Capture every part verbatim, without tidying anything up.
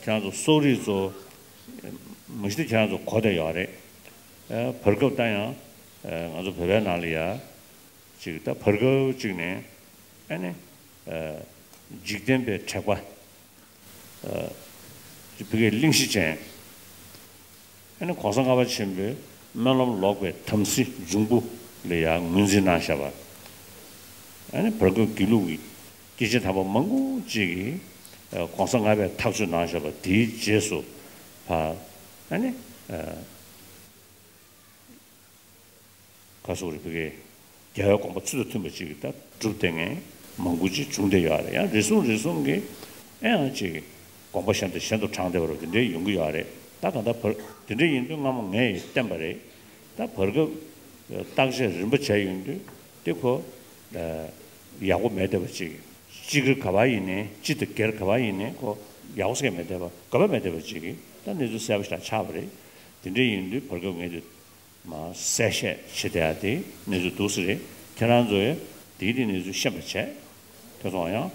ཁྱེད་རང་ཚོ་གསོ་རིག་ཚོ་མ་གཞི་ཁྱེད་རང་ཚོ་གོ་བསྡད་ཡོད་རེད། ཨ་བར་སྐབས་ད་ཡང་ཨ་ང་ཚོ་བོད་པའི་ནང་ལ་ཡ་ཅིག་ད་བར་སྐབས་ཅིག་ནས་ཨ་ནི་ཨ་འཇིག་རྟེན་པའི་དྲེགས་པ། ཨ་ཅིག་བོད་སྐད་གླེང་གཞི་ཅན། ཨ་ནི་གོང་ས་ལྔ་པ་ཆེན་པོའི་སྨོན་ལམ་ལོག་པའི་དམ་སྲི་འབྱུང་པོ་ལ་ཡང་ངོས་འཛིན་གནང་བཞག་པ། ཨ་ནི་བར་སྐབས་དགེ་ལུགས་ཀྱི་སྐྱེས་ཆེན་དམ་པ་མང་པོ་ཅིག་གིས་ཨ་གོང་ས་ལྔ་པས་ཐག་གཅོད་གནང་བཞག་པ་དེའི་རྗེས་སུ་ཕར་ཨ་ནི་ཨ་ག་སོགས་རིག་པའི་རྒྱལ་བའི་དགོངས་པ་ཚུལ་དང་མཐུན་པ་ཅིག་ད་སྒྲུབ་བསྡད་མཁན་མང་པོ་ཅིག་བྱུང་བསྡད་ཡོད་རེད། ཡང་རེ་ཟུང་རེ་ཟུང་གིས་ཨེ་ཡང་ཅིག་དགོངས་པ་གཞན་དང་གཞན་དུ་དྲངས་བསྡད་པ་རུ་དེ་འདྲའི་ཡོང་གི་ཡོད་རེད། ད་གང་ལྟར་བར་དེ་འདྲའི་ཡིན་དུས་སྔ་མོ་ངས་ཡིས་བསྟན་པ་རེད། ད་བར་སྐབས་བརྟག་དཔྱད་རིམ་པ་བྱས་ཡོང་དུས་དེ་ཁོ་ཡག་པོ་མེད་བསྡད་པ་ཅིག་སྤྱི་སྒེར་ག་པར་ཡིན་ནའི་སྤྱི་དང་སྒེར་ག་པར་ཡིན་ནའི་ཁོ་ཡག་པོ་ཟེར་མེད་བསྡད་པ་ག་པར་མེད་བསྡད་པ་ཅིག་གིས་ད་གནས་ཚུལ་གསལ་པོ་ཞིག་ཆགས་པ་རེད། དེ་འདྲའི་ཡིན་དུས་བར་སྐབས་ངས་དེ་མ་གསལ་བཤད་བྱེད་བསྡད་ཡ་དེ་གནས་ཚུལ་འདུག་སེ་རེད། ཁྱེད་རང་ཚོས་དེའི་དེ་གནས་ཚུལ་ཤེས་པ་བྱས། དེ་ཚོ་ཡང་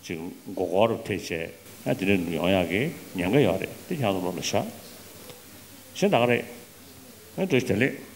ཅིག་མགོ་སྐོར་རུ་ཐེབས་བྱས་ཡང་དེ་འདྲ་ཡོང་ཡག་གི་ཉེན་ཁ་ཡོད་རེད། དེ་ཁྱེད་རང་ཚོ་བློ་ལ་བཞག་གཞན་ད་ག་རེད། ཨ་བཀྲ་ཤིས་བདེ་ལེགས།